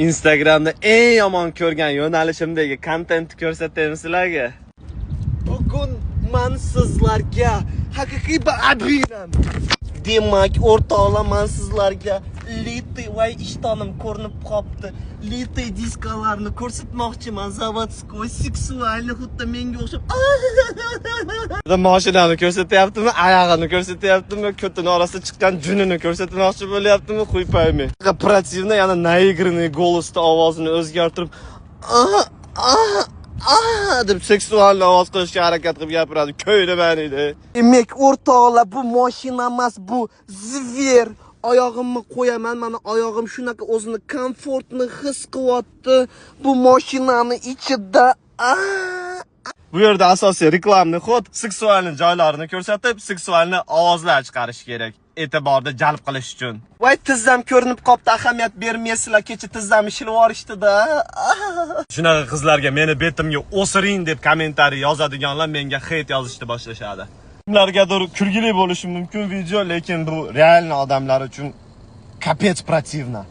Instagramda eng yomon ko'rgan yo'nalishimdagi kontentni ko'rsataymi sizlarga? Bugun man sizlarga haqiqiy abinam. Demak, o'rtoqlar, man sizlarga литый, voy, ishtonim ko'rinib qopti. Литый diskalarni ko'rsatmoqchiman. Заводской, сексуальный, xuddi menga o'xshab. Mashinani ko'rsatyaptimi, oyog'ini ko'rsatyaptimi, ko'tini orasida chiqqan junini ko'rsatmoqchi bo'lyaptimi, хуй пойми. Противно, yana наигранный голос da ovozini o'zgartirib, "Ah, ah, ah" deb seksual ovoz qilishga harakat qilib gapiradi. Ko'yli edi. Demak, o'rtoqlar, bu mashina emas, bu зверь. Oyog'imni qo'yaman, mana oyog'im shunaqa o'zini komfortni his qilyapti. Bu mashinani ichida. Ah! Bu yerda asosiy рекламный ход seksualni joylarini ko'rsatib, seksualni ovozlar chiqarish kerak. E'tiborni jalb qilish uchun. Voy, tizzam ko'rinib qopti, ahamiyat bermaysizlar, kecha tizzamni shilib yuborishdi-da. Shunaqa qizlarga meni betimga o'siring deb kommentariy yozadiganlar menga хейт yozishni boshlashadi. Kimlargadir kulgili bo'lishi mumkin video, lekin bu реально odamlar uchun капец противно.